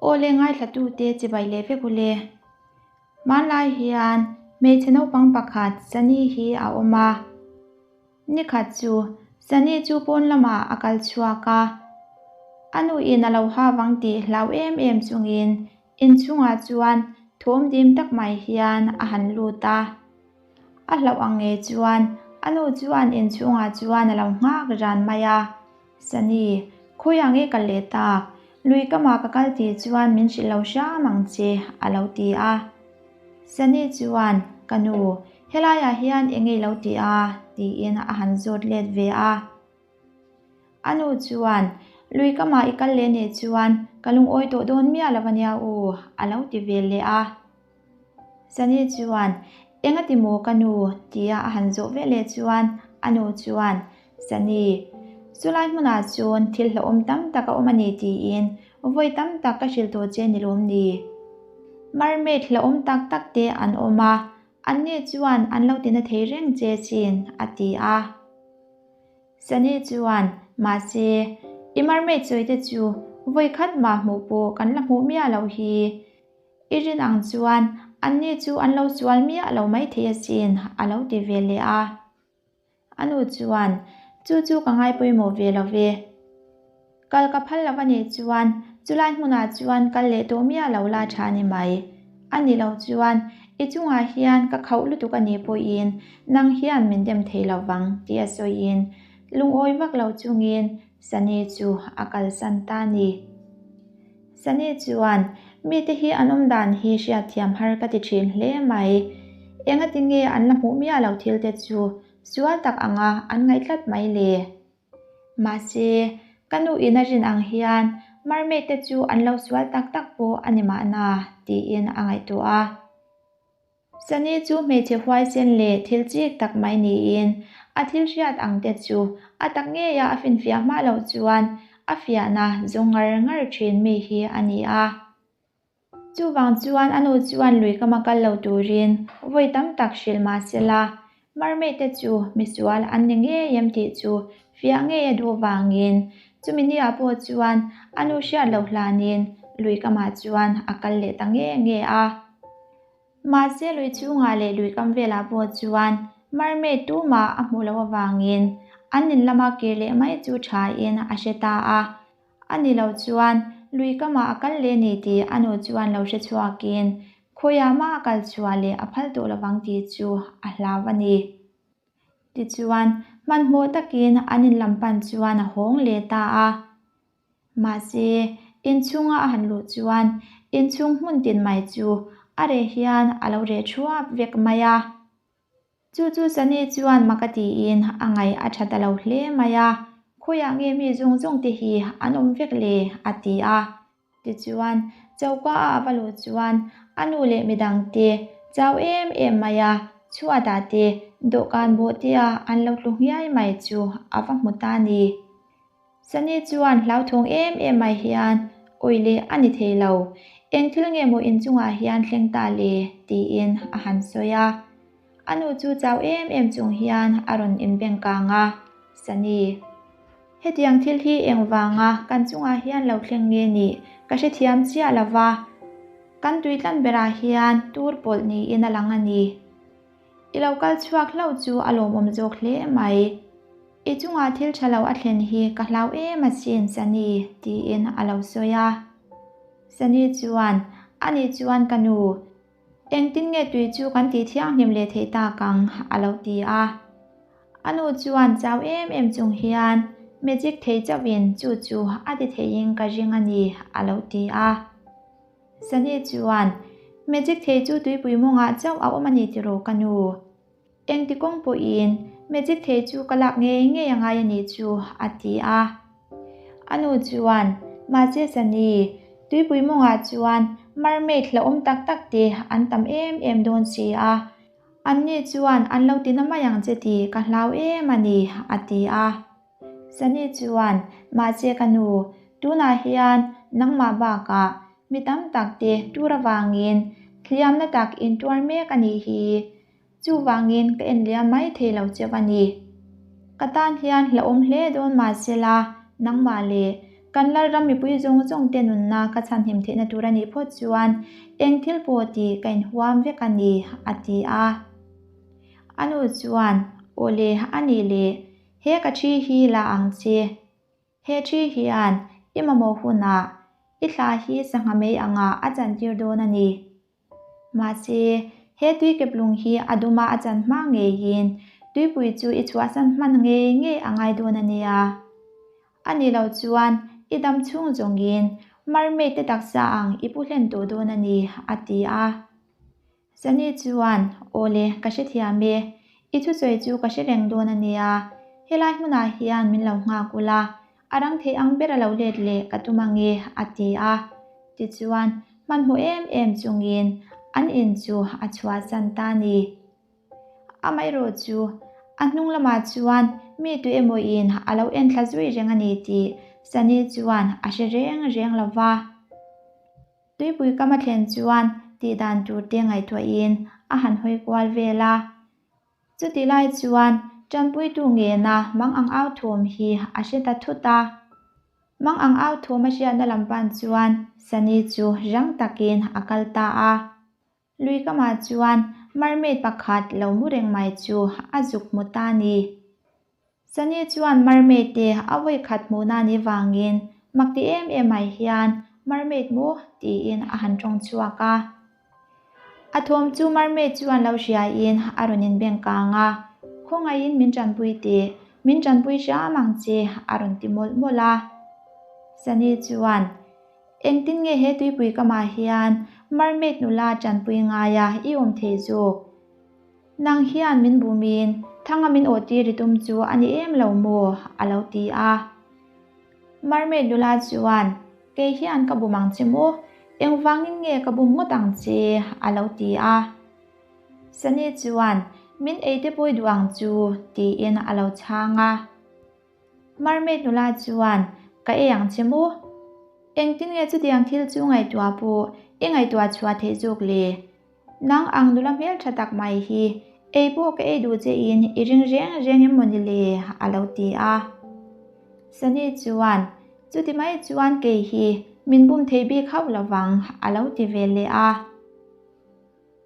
Aw le ngaithlatute chibai leh vek u le. Hmanlai hian hmeichhe naupang pakhat Sunny hi a awm a. Nikhat chu Sunny chu pawn lamah a kal chhuak a. A nuin a lo ha vang tih hlau em em chungin inchhungah chuan thawm dim tak mai hian a han lut a. A hlauh ang nge chuan a nu chuan inchhungah chuan a lo nghak ran mai a. Sunny, khawiah nge ka leh tak? Lui kamah ka kal tih chuan min hrilh lo hram ang che, a lo ti a. Sunny chuan, Ka nu, helaiah hian eng nge i lo ti a? tiin a han zawt let ve a. A nu chuan, Lui kamah i kal leh nih chuan ka lungawi tawh dawn miah lo ania u, a lo ti ve leh a. Sunny chuan, Engati maw ka nu? tia a han zawh ve leh chuan a nu chuan, Sunny, chulai hmunah chuan thil hlauhawm tam tak a awm a ni tiin vawi tam tak ka hrilh tawh che ni lawm ni? Mermaid hlauhawm tak tak te an awm a, anni chuan an lo tina thei reng che chin, a ti a. Sunny chuan, Mahse, i mermaid sawi te chu vawi khat mah hmuh pawh kan la hmuh miah loh hi. I rin ang chuan anni chu an lo sual miah lo mai thei asin, a lo ti ve leh a. A nu chuan, Chu chu ka ngai pawimawh ve lo ve. Kal ka phal lo a nih chuan chulai hmunah chuan kal leh tawh miah lo la tha ni mai. A ni lo chuan i chungah hian ka khauh lutuk a nih pawhin nang hian min dem thei lo vang tih a sawiin lungawi vak lo chungin Sunny chu a kalsan ta a ni. Sunny chuan, Mite hi an awm dan hi hriatthiam har ka ti thin hle mai. Engati nge an la hmuh miah lo thil te chu sual tak anga an ngaih tlat mai le? Mahse, ka nu in a rin ang hian mermaid te chu an lo sual tak tak pawh a ni mahna, tiin a ngaihtuah a. Sunny chu hmeichhe huaisen leh thil chik tak mai niin a thil hriat ang te chu a tak ngeia a finfiah hma loh chuan a fiahna zawng ngar ngar thin mi hi a ni a. Chuvang chuan a nu chuan lui kama kal lo turin vawi tam tak hrilh mah sela, mermaid te chu misual an ni ngei em tih chu fiah ngei a duh vangin chumi niah pawh chuan a nu hriat loh hlanin lui kamah chuan a kal leh ta nge nge a. Mahse lui chhungah leh lui kam velah pawh chuan mermaid tumah a hmuh loh avangin an in lama kir leh mai chu thain a hre ta a. A ni lo chuan lui kamah a kal leh ni tih a nu chuan lo hre chhuakin khawiah mah a kal chhuah leh a phal tawh lovang tih chu a hlau a ni. Tichuan hmanhmawh takin an in lam pan chuan a hawng leh ta a. Mahse, inchhunga a han luh chuan inchhung hmun tin mai chu a reh hian a lo reh thuap vek mai a. Chu chu Sunny chuan mak a tiin a ngaih a tha ta lo hle mai a, Khawiah nge mi zawng zawng te hi an awm vek le? a ti a. Tichuan, choka a va luh chuan a nu leh midangte chau em em mai a, chhuatah te dawhkan bawhtea an lo tlu nghiai mai chu a va hmu ta a ni. Sunny chuan hlauthawng em em mai hian, Awi le, a ni thei lo. Eng thil nge maw inchungah hian thleng ta le? tiin a han sawi a. A nu chu chau em em chung hian a rawn inbeng kang a, Sunny, hetiang thil hi engvanga kan chungah hian lo thleng nge nih ka hrethiam chiah lo va, kan tuitlan berah hian tur pawlh niin a lang a ni. I lo kal chhuak hlauh chu a lawmawm zawk hle mai. I chungah thil tha lo a thlen hi ka hlau em asin Sunny tiin a lo sawi a. Sunny chuan, Anih chuan ka nu, engtin nge tui chu kan tih thianghlim leh theih tak ang a lo ti a. A nu chuan chau em em chung hian magic thei chauhin chu chu a ti theiin ka ring a ni a lo ti a. Sunny chuan, Magic thei chu tuipui mawngah chauh a awm a ni tiraw ka nu? Engti kawng pawhin magic thei chu ka lak ngei ngei a ngai a nih chu, a ti a. A nu chuan, Mahse Sunny, tuipui mawngah chuan mermaid hlauhawm tak tak te an tam em em dawn si a. Anni chuan an lo ti na mai ang che tih ka hlau em a ni, a ti a. Sunny chuan, Mahse ka nu, tunah hian nangmah bakah mi tam tak te tur avangin hliamna tak in tuar mek a nih hi. Chuvangin ka en liam mai thei lo cheu a ni. Ka tan hian hlauhawm hle dawn mahsela nangmah leh Kan Lalram mipui zawng zawng te nunna ka chhanhim theihna tur a nih phawt chuan eng thil pawh tih ka inhuam vek a ni, a ti a. A nu chuan, Awle, a nih le, he ka thi hi la ang che. He thi hian i mamawh hunah i thla hi sangha mei angah a chantir dawn a ni. Mahse, he tuikeplung hi a duma a chan hma ngeiin tuipui chu i chhuahsan hman ngei ngei a ngai dawn a nia. A ni lo chuan i dam chhung zawngin mermaid te taksa ang i pu hlen tawh dawn a ni, a ti a. Sunny chuan, Awle, ka hrethiam e. I thusawi chu ka hre reng dawn a nia. Helai hmunah hian min lo nghak ula, A rang thei ang ber a lo let leh ka tum ange, a ti a. Tichuan, hmanhmawh em em chungin an in chu a chhuahsan ta a ni. Amaherawh chu, a hnung lamah chuan mi tu emawin a lo enthla zui reng a ni tih Sunny chuan a hre reng reng lo va. Tuipui kam a thlen chuan tihdan tur te ngaihtuahin a han hawi kual vel a. Chuti lai chuan ṭanpuitu ngena mang ang au thawm hi a hre ta thut a. Mang ang au thawm a hriatna lam pan chuan Sunny chu rang takin a kal ta a. Lui kamah chuan mermaid pakhat lo mu reng mai chu a zuk hmu ta a ni. Sunny chuan mermaid te a vawi khat hmuhna ni vangin mak ti em em mai hian mermaid maw tiin a han tawng chhuak a. A thawm chu mermaid chuan lo hriain a rawn inbeng kang a, Khawngaihin min tanpui teh, min tanpui hram ang che a rawn ti mawlh mawlh a. Sunny chuan Engtin nge he tuipui kamah hian mermaid nula tanpui ngaia i awm thei zawk? Nang hian min bumin thanga min awh tir i tum chu a ni em lo maw? a lo ti a. Mermaid nula chuan, Kei hian ka bum ang che maw? Engvangin nge ka bum ngawt ang che? a lo ti a. Sunny chuan, Min ei te pawi duh ang chu, tiin a lo chhang a. Mermaid nula chuan, Ka ei ang che maw? Engtin nge chutiang thil chu ngaihtuah pawh i ngaihtuah chhuah theih zawk le? Nang ang nula hmel tha tak mai hi ei pawh ka ei duh che in i ring reng reng em mawni le? a lo ti a. Sunny chuan, Chuti mai chuan kei hi min bum thei bik hauh lovang a lo ti ve leh a.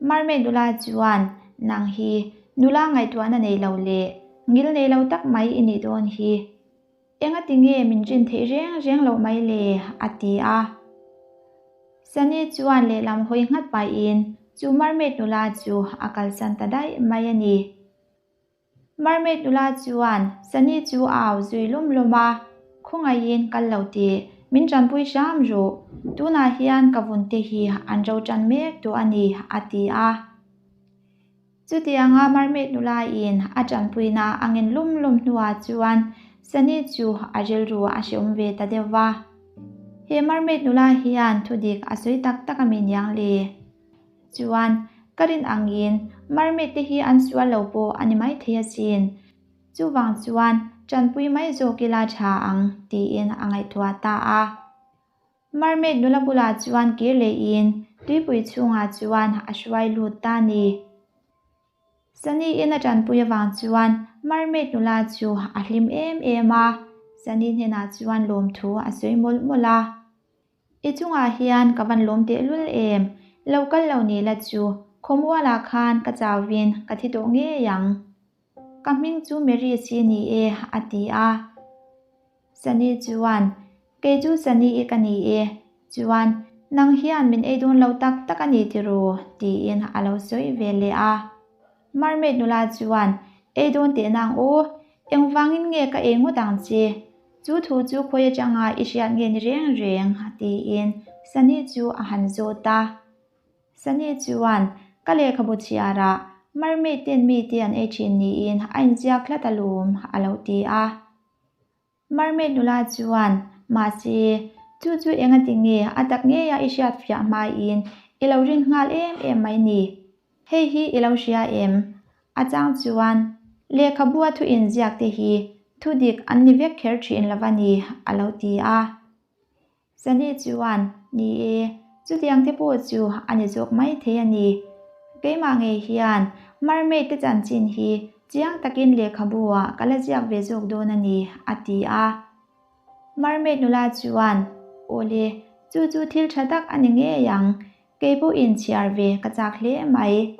Mermaid nula chuan, Nang hi nula ngaihtuahna nei lo leh ngil nei lo tak mai i nih dawn hi. Engati nge min rin theih reng reng loh mai le? a ti a. Sunny chuan lehlam hawi nghat pahin chu mermaid nula chu a kalsan ta daih mai a ni. Mermaid nula chuan Sunny chu a au zui lum lum a, Khawngaihin kal lo tih, min tanpui hram rawh. Tunah hian ka vun te hi an ro tan mek tawh a ni, a ti a. Chutianga mermaid nula in a tanpuina a ngen lum lum hnuah chuan Sunny chu a rilru a hreawm ve ta deuh va. He mermaid nula hian thudik a sawi tak tak a mi niang le? Chuan ka rin angin mermaid te hi an sual lo pawh a ni maithei asin. Chuvang chuan tanpui mai zawk ila tha ang tiin a ngaihtuah ta a. Mermaid nula bulah chuan kir lehin tuipui chhungah chuan a hruai lut ta a ni. Sunny in a tanpui avang chuan mermaid nula chu a hlim em em a, Sunny hnenah chuan lawmthu a sawi mawlh mawlh a. I chungah hian ka van lawm tehlul em, lo kal lo ni la chu khawmualah khan ka chauvin ka thi tawh ngei ang. Ka hming chu Mary si ni e, a ti a. Sunny chuan, Kei chu Sunny i ka ni e, chuan nang hian min ei dawn lo tak tak a ni tiraw? tiin a lo sawi ve leh a. Mermaid nula chuan, Ei dawn teh nang aw, engvangin nge ka ei ngawt ang che? Chu thu chu khawi atanga i hriat nge ni reng reng? tiin Sunny chu a han zawt a. Sunny chuan, Ka lehkhabu chhiarah mermaid ten mite an ei thin niin a inziak hlat alawm, a lo ti a. Mermaid nula chuan, Mahse, chu chu engati nge a tak ngeia i hriat fiah hmaiin i lo rin nghal em em mai ni? Hei hi i lo hria em? A chang chuan, Lehkhabua thu inziak te hi thu dik an ni vek kher thin lo va ni, a lo ti a. Sunny chuan, Ni e, chutiang te pawh chu a ni zawk mai thei a ni. Keimah ngei hian mermaid te chanchin hi chiang takin lehkhabu ah ka la ziak ve zawk dawn a ni, a ti a. Mermaid nula chuan, Awle, chu chu thil tha tak a ni ngei ang, kei pawhin chhiar ve ka chak hle mai.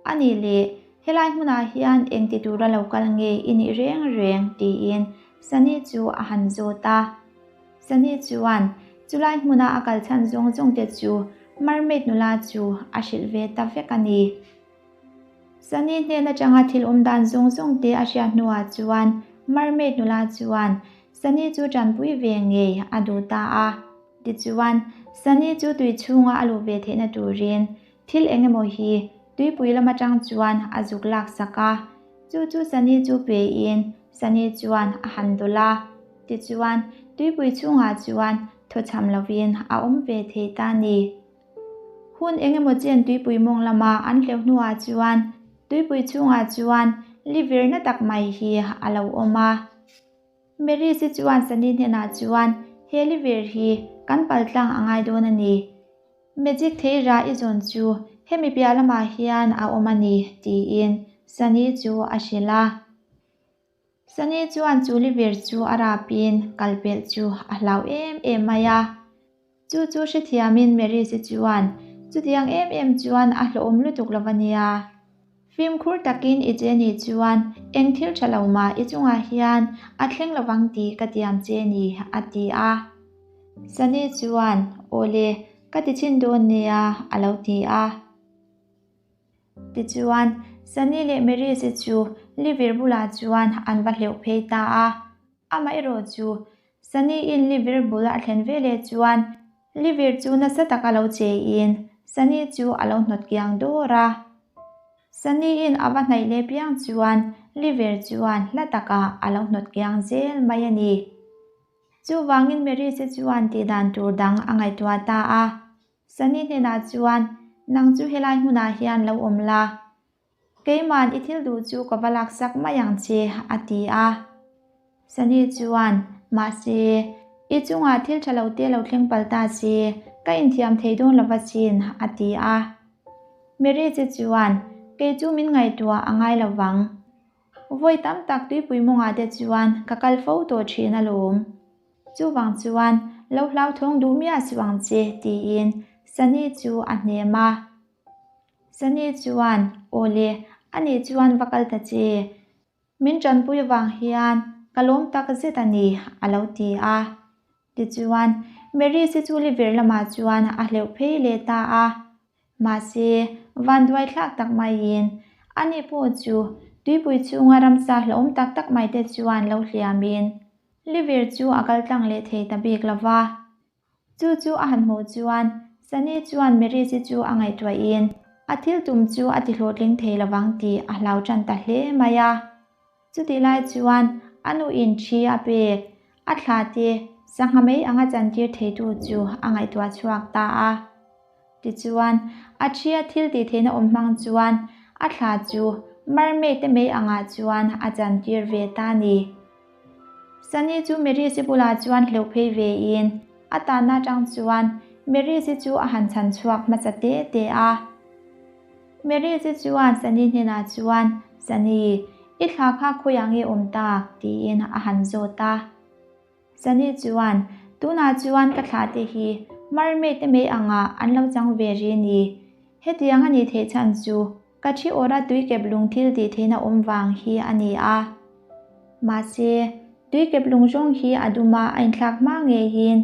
A nih leh, helai hmunah hian engti tura lo kal nge i nih reng reng? tiin Sunny chu a han zawt a. Sunny chuan chulai hmuna a kal chhan zawng zawng te chu Mermaid nula chu a hrilh ve ta vek a ni. Sunny hnen atanga thil awm dan zawng zawng te a hriat hnuah chuan Mermaid nula chuan Sunny chu tanpui ve ngei a duh ta a. Tichuan, Sunny chu tui chhunga a luh ve theihna turin thil eng emaw hi tuipui lam atang chuan a zuk lak sak a. Chu chu Sunny chu pein Sunny chuan a han dawlh a. Tichuan, tuipui chhungah chuan thawchham lovin a awm ve thei ta a ni. Hun eng emaw chen tuipui mawng lama an hleuh hnuah chuan tuipui chhungah chuan li virna tak mai hi a lo awm a. Mary's-i chuan Sunny hnenah chuan, He li vir hi kan paltlang a ngai dawn a ni. Magic theira i zawn chu hemi piah lamah hian a awm a ni, tiin Sunny chu a hrilh a. Sunny chuan chu livir chu a rapin kal pelh chu a hlau em em mai a. Chu chu hrethiamin Mary's-i chuan chutiang em em chuan a hlawhawm lutuk lo va nia. Fimkhur takin i che nih chuan eng thil tha lo mah i chungah hian a thleng lovang tih ka tiam che ni, a ti a. Sunny chuan, Awle, ka ti chhin dawn nia, a lo ti a. Tichuan, Sunny leh Mary's-i chu Livir bulah chuan an va hleuh phei ta a. Amaherawh chu, Sunny-in Livir bul a thlen veleh chuan Livir chu nasa taka lo cheiin Sunny chu a lo hnawt kiang dawr a. Sunny-in a va hnaih leh piang chuan Livir chuan hla takah a lo hnawt kiang zel mai a ni. Chuvangin Mary's-i chuan tihdan tur dang a ngaihtuah ta a. Sunny hnenah chuan, Nang chu helai hmunah hian lo awm la. Keima'n i thil duh chu ka va laksak mai ang che, a ti a. Sunny chuan, Mahse, i chungah thil tha lo te lo thleng pal ta se, ka inthiam thei dawn lo va chin, a ti a. Mary che chuan, Kei chu min ngaihtuah a ngai lo vang. Vawi tam tak tuipui mawngah te chuan ka kal fo tawh thin alawm. Chuvang chuan lo hlauthawng duh miah suh ang che, tiin Sunny chu a hnem a. Sunny chuan, Awle, ani chuan va kal ta che. Min tanpui vang hian ka lawm tak zet a ni, a lo ti a. Tichuan, Mary si chu Liver lamah chuan a hleuh phei leh ta a. Mahse, vanduai thlak tak maiin ani pawh chu tuipui chhunga ramsa hlauhawm tak tak mai te chuan lo hliamin Livir chu a kal tlang leh thei ta bik lo va. Chu chu a han hmuh chuan Sunny chuan Mary-si chu a ngaihtuahin a thil tum chu a ti hlawhtling thei lo vang tih a hlau tan ta hle mai a. Chutih lai chuan a nuin thi a pek, a thla te sangha mai anga chantir theitu chu a ngaihtuah chhuak ta a. Tichuan, a thia thil tih theihna awm hmang chuan a thla chu mermaid te mei angah chuan a chantir ve ta a ni. Sunny chu Mary's-i bulah chuan hleuh phei vein a tanna atang chuan Mary's-i chu a han chhan chhuak hmasa te te a. Mary's-i chuan Sunny hnenah chuan, Sunny, i thla kha khawiah nge awm tak? tiin a han zawt a. Sunny chuan, Tunah chuan ka thlah te hi mermaid te mai angah an lo chang ve ri ni. Hetiang a nih theih chhan chu ka thi awra tuikep lung thil tih theihna awm vang hi a ni a. Mahse, tuikep lung zawng hi a duma a inthlak hma ngeiin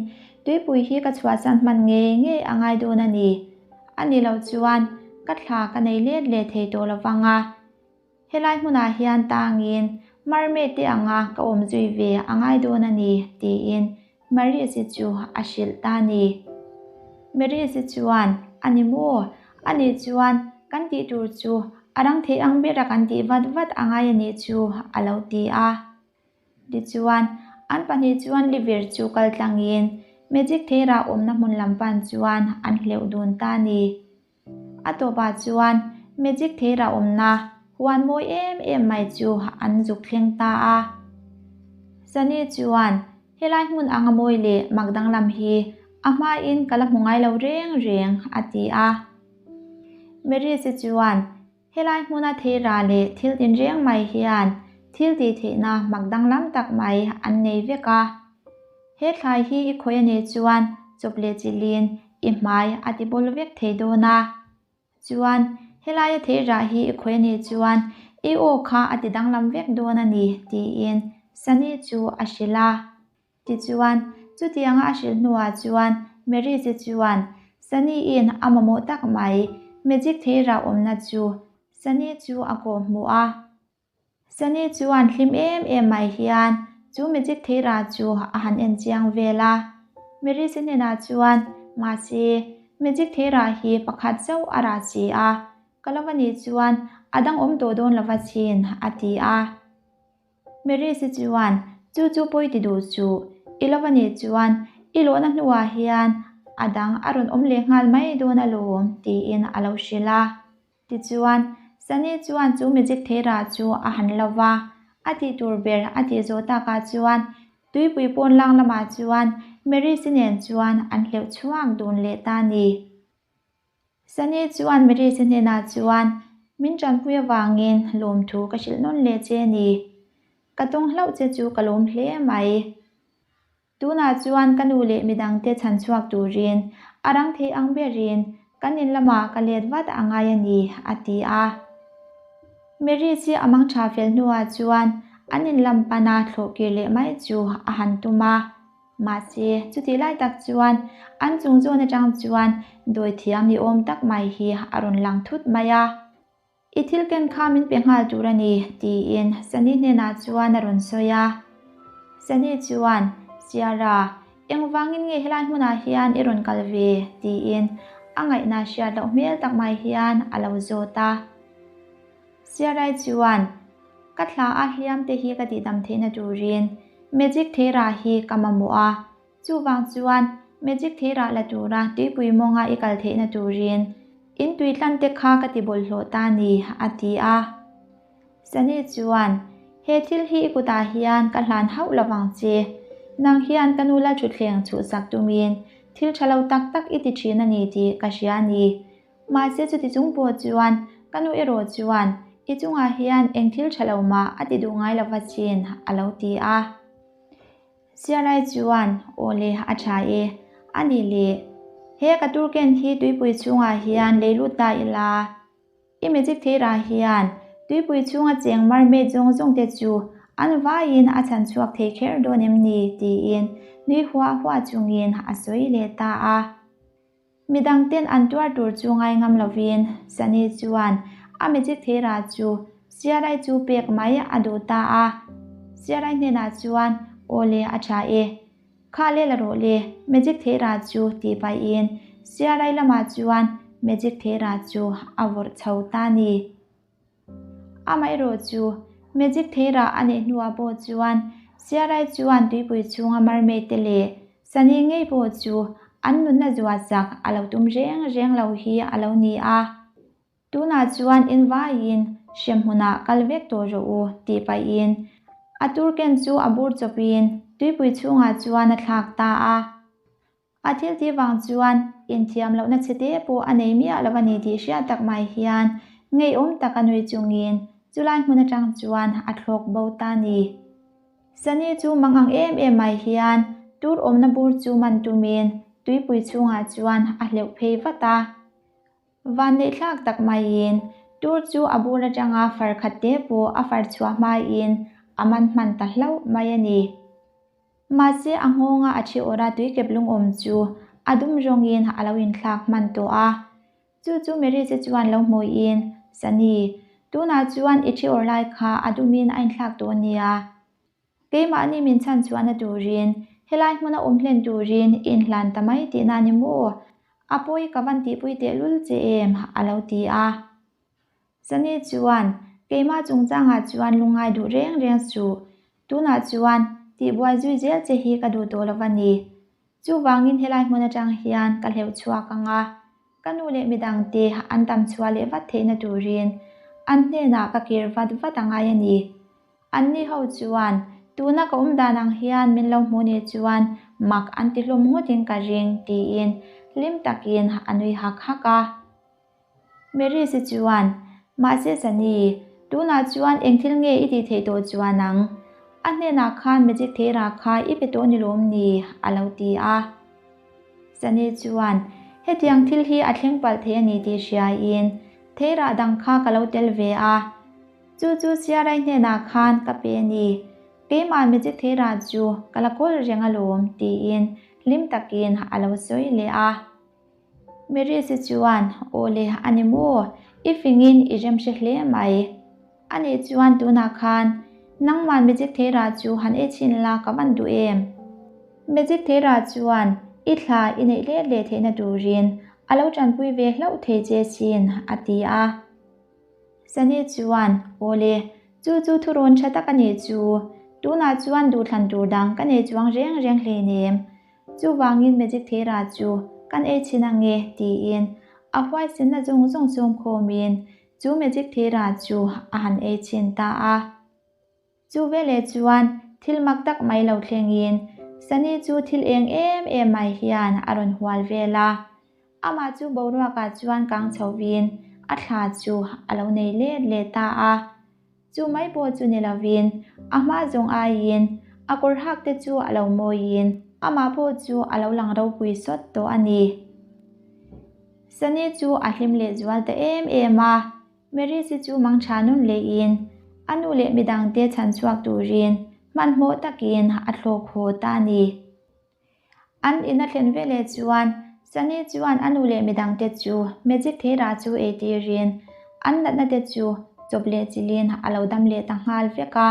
tuipui hi ka chhuahsan hman ngei ngei a ngai dawn a ni. A ni loh chuan ka thla ka nei let leh thei tawh lo vang a. Helai hmunah hian tangin mermaid te anga ka awm zui ve a ngai dawn a ni, tiin Maris-i chu a hrilh ta a ni. Maris-i chuan, A ni maw? A nih chuan kan tih tur chu a rang theih ang bera kan tih vat vat a ngai a nih chu, a lo ti a. Tichuan, an pahnih chuan Livir chu kal tlangin Magic Theira awmna hmun lam pan chuan an hleuh dun ta a ni. A tawpah chuan Magic Theira awmna huan mawi em em mai chu an zuk thleng ta a. Sunny chuan, Helai hmun anga mawi leh mak danglam hi a hmain ka la hmu ngai lo reng reng, a ti a. Mary's-i chuan, Helai hmuna theira leh thil tinreng mai hian thil tih theihna mak danglam tak mai an nei vek a. He thlai hi i khawih a nih chuan chawp leh chilhin i hmai a ti bawl vek thei dawn a. Chuan, helaia thei rah hi i khawih a nih chuan i aw kha a ti danglam vek dawn a ni, tiin Sunny chu a hrilh a. Tichuan, chutianga a hrilh hnuah chuan Maryse chuan Sunny-in a mamawh tak mai magic thei rah awmna chu Sunny chu a kawh hmuh a. Sunny chuan hlim em em mai hian chu magic thei rah chu a han en chiang vel a. Maryse hnenah chuan, Mahse, magic thei rah hi pakhat chauh a rah si a, ka lo va nih chuan a dang awm tawh dawn lova chin, a ti a. Maryse chuan, Chu chu pawi ti duh suh, i lo va nih chuan i lawhna hnuah hian a dang a rawn awm leh nghal mai dawn alawm, tiin a lo hrilh a. Tichuan, Sunny chuan chu magic theirah chu a han lo va, a tih tur ber a tih zawh takah chuan tuipui pawn lang lamah chuan Maryse nen chuan an hleuh chhuak dun leh ta a ni. Sunny chuan Maryse hnenah chuan, Min tanpui avangin lawmthu ka hrilh nawn leh che a ni. Ka tawng hlauh che chu ka lawm hle mai. Tunah chuan ka nu leh midangte chhan chhuak turin a rang thei ang berin kan in lamah ka let vat a ngai a ni, a ti a. Mary chi a mang tha fel hnuah chuan an in lam pana thlawh kir leh mai chu a han tum a. Mahse, chutih lai tak chuan an chung zawn atang chuan dawithiam ni awm tak mai hi a rawn lang thut mai a. I thil ken kha min pe nghal tur a ni, tiin Sunny hnenah chuan a rawn sawi a. Sunny chuan, Ciara, engvangin nge helai hmunah hian i rawn kal ve? tiin a ngaihna hriat loh hmel tak mai hian a lo zawt a. Ciara-i chuan, Ka thla a hliam te hi ka tihdam theihna turin magic theirah hi ka mamawh a, Chuvang chuan magic theirah la tura tuipui mawnga i kal theihna turin in tui tlan te kha ka ti bawlhhlawh ta ni, a ti a. Sunny chuan, He thil hi i kutah hian ka hlan hauh lovang che. Nang hian ka nu Lalthutthleng chhuhsak tumin thil tha lo tak tak i ti thin a ni tih ka hria a ni. Mahse chuti chung pawh chuan ka nu erawh chuan i chungah hian eng thil tha lo mah a ti duh ngai lova chin, a lo ti a. Sialai chuan, Aw le, a tha e. A nih le, he ka turken hi tuipui chhungah hian lei lut ta ila. I magic theirah hian tuipui chhunga cheng mermaid zawng zawng te chu an vaiin a chhan chhuak thei kher dawn em ni? tiin nui huah huah chungin a sawi leh ta a. Midang ten an tuar tur chu ngai ngam lovin Sunny chuan a magic theirah chu Siarai chu pek mai a duh ta a. Siarai hnenah chuan, Aw le, a tha e. Kha le la rawh le, magic theirah chu tih pahin Siarai lamah chuan magic theirah chu a vawrh chho ta ni. Amaherawh chu, magic theirah a neih hnuah pawh chuan Siarai chuan tuipui chhunga mermaid te leh Sunny ngei pawh chu an nunna zuah chak a lo tum reng reng lo hi a lo ni a. Tunah chuan invaiin hremhmunah kal vek tawh rawh u tih pahin a turken chu a bur chawpin tuipui chhungah chuan a thlak ta a. A thil tih vang chuan inthiam lohna chhe te pawh a nei miah lo a ni tih hriat tak mai hian ngeiawm tak a nui chungin chulai hmun atang chuan a thlawk bo ta ni. Sunny chu mang ang em em mai hian tur awmna bur chu man tumin tuipui chhungah chuan a hleuh phei vat a. Vanneihthlak tak maiin tur chu a bur atanga far khat te pawh a far chhuah hmain a man hman ta hlauh mai a ni. Mahse a nghawnga a thi awrh a tuikep lungawm chu a dum rawngin a lo inthlak hman tawh a. Chu chu Maryse chuan lo hmuiin, Sunny, tunah chuan i thi awrh lai kha a dumin a inthlak tawh nia. Keimahni min chhan chhuahna turin, helai hmuna awm hlen turin i inhlan ta mai tihna a ni maw? A pawi ka van tihpui tehlul che em? a lo ti a. Sunny chuan, Keimah chungchangah chuan lungngai duh reng reng suh. Tunah chuan tihbuai zui zel che hi ka duh tawh lo va ni. Chuvangin helai hmun atang hian ka hleuh chhuak ang a, ka nu leh midangte an tam chhuah leh vat theihna turin an hnenah ka kir vat vat a ngai a ni. Anni ho chuan tuna ka awm dan ang hian min lo hmuh nih chuan mak an ti hlawm ngawtin ka ring, tiin hlim takin a nui hak hak a. Maryse chuan, Mahse Sunny, tunah chuan eng thil nge i tih theih tawh chuan ang? A hnenah khan magic theira kha i pe tawh ni lawm ni? a lo ti a. Sunny chuan, Hetiang thil hi a thleng palh thei a ni tih hriaiin theirah dang kha ka lo tel ve a. Chu chu Siarai hnenah khan ka pe a ni. Keimah magic theirah chu ka la kawl reng alawm, tiin hlim takin a lo sawi leh a. Merisi chuan, Aw le, a ni maw? I fingin i remhre hle mai. A nih chuan tunah khan nangman Magic Theirah chu han ei chhin la ka van duh em? Magic Theirah chuan i thla i neih let leh theihna turin a lo tanpui ve hlauh thei che sin, a ti a. Sunny chuan, Aw le, chu chu thurawn tha tak a nih chu. Tunah chuan duhthlan tur dang ka nei chuang reng reng hleinem. Chuvangin Magic Theira chu kan ei chhin ang e, tiin a huaisenna zawng zawng sawm khawmin chu Magic Theira chu a han ei chhin ta a. Chu veleh chuan thil mak tak mai lo thlengin Sunny chu thil eng em em mai hian a rawn hual vel a. Amah chu boruakah chuan kang chhovin a thla chu a lo nei let leh ta a. Chu mai pawh chu ni lovin a hma zawng aiin a kawr hak te chu a lo mawiin amah pawh chu a lo lang ropui sawt tawh a ni. Sunny chu a hlim leh zual ta em em a, Merisi chu mangtha nun leiin a nu leh midangte chhan chhuak turin hmanhmawh takin a thlawk haw ta a ni. An in a thlen veleh chuan Sunny chuan a nu leh midangte chu magic theirah chu ei tirin an natna te chu chawp leh chilhin a lo dam leh ta nghal vek a.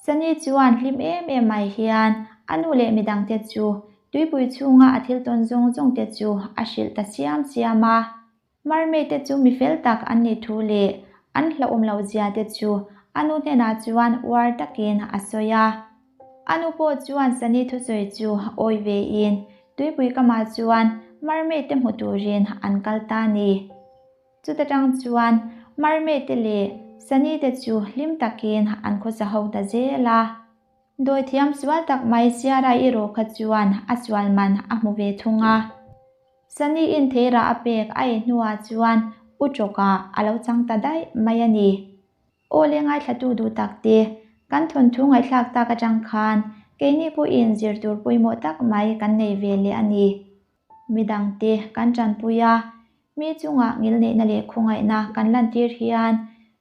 Sunny chuan hlim em em mai hian a nu leh midangte chu tuipui chhunga a thil tawn zawng zawng te chu a hrilh ta siam siam a. Mermaid te chu mi fel tak an nih thu leh an hlauhawm loh zia te chu a nu hnenah chuan uar takin a sawi a. A nu pawh chuan Sunny thusawi chu awi vein tuipui kamah chuan mermaid te hmu turin an kal ta a ni. Chuta tang chuan mermaid te leh Sunny te chu hlim takin an khawsa ho ta zel a. Dawithiam sual tak mai Sierra erawh kha chuan a sual man a hmu ve thung a. Sunny-in theirah a pek a ei hnuah chuan U Chawka a lo chang ta daih mai a ni. Aw le ngaithlatu duh tak te, kan thawnthu ngaihthlak tak atang khan keini pawhin zir tur pawimawh tak mai kan nei ve leh a ni. Midangte kan tanpui a, mi chungah ngilneihna leh khawngaihna kan lantir hian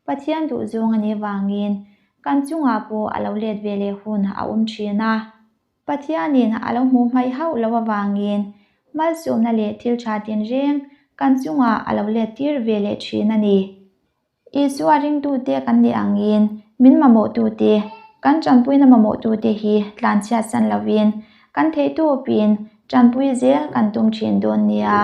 Pathian duhzawng a nih vangin kan chungah pawh a lo let ve leh hun a awm thin a. Pathianin a lo hmuh hmaih hauh loh avangin malsawmna leh thil tha tinreng kan chungah a lo let tir ve leh thin a ni. Isua ringtute kan nih angin min mamawhtute, kan tanpuina mamawhtute hi tlanchhiatsan lovin kan theihtawpin tanpui zel kan tum thin dawn nia.